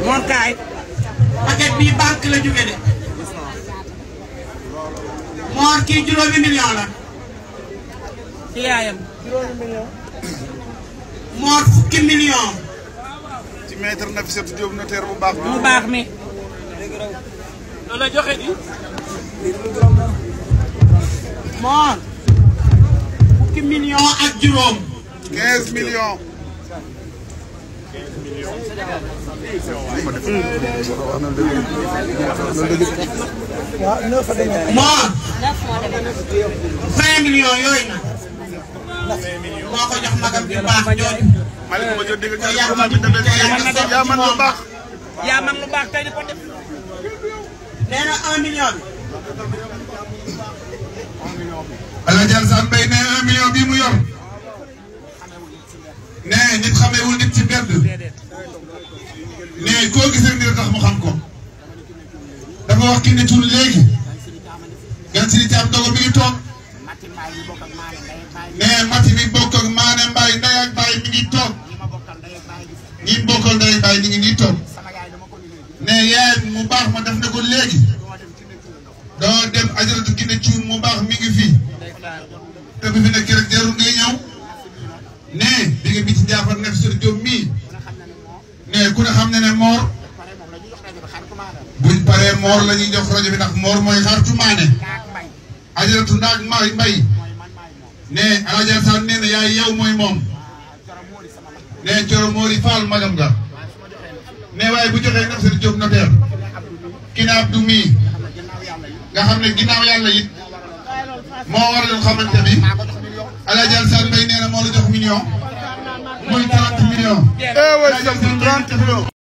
Mor kaay. paquet bi banque la jóge de. Mor kii juróomi million la. ci yaayam. Mor fukki million. ci maître Nafissatou Diop notaire bu baax. mu baax mi. la joxe di. Mor fukki million ak juróom. 15 millions. Mor 20 millions yooyu na. moo ko jox magam bi baax jooju. Malick ma jot dégg nga yaa man lu baax. yaa man lu baax tey di ko def. nee na 1 million bi. Alaaji Alassane Mbaye ne 1 million bii mu yor ne nit xameewul nit ci mbedd ne koo gis rek ni tax mu xam ko dafa wax ki ne tur léegi gan si ci am dogo mi ngi toog ne mati mi bokk ak maane mbaay ndey ak baay mi ngi toog ñi bokkal ndey ak baay ñi ngi nii toog ne yaay mu baax ma def na ko léegi doo dem ajaratu ki ne cuum mu baax mi ngi fii te bi fi nekk rek jarul ngay ñëw ne bi nga bi ci Ndiaffate nekk sur Diop mii ne ku ne xam ne Mor buñ paree Mor la ñuy jox rajo bi ndax Mor mooy xaritu maane ajaratu ndaag mbay ne Alaaji Alassane nee na yaay yow mooy moom ne Coro Mori Fall magam nga ne waaye bu joxee nekk sur Diop notaire ki ne Abdou mii nga xam ne ginnaaw yàlla it moo waraloon xamante bi Alaaji Alassane Mbaye nee na moo la jox million muy 30 millions. 30 millions.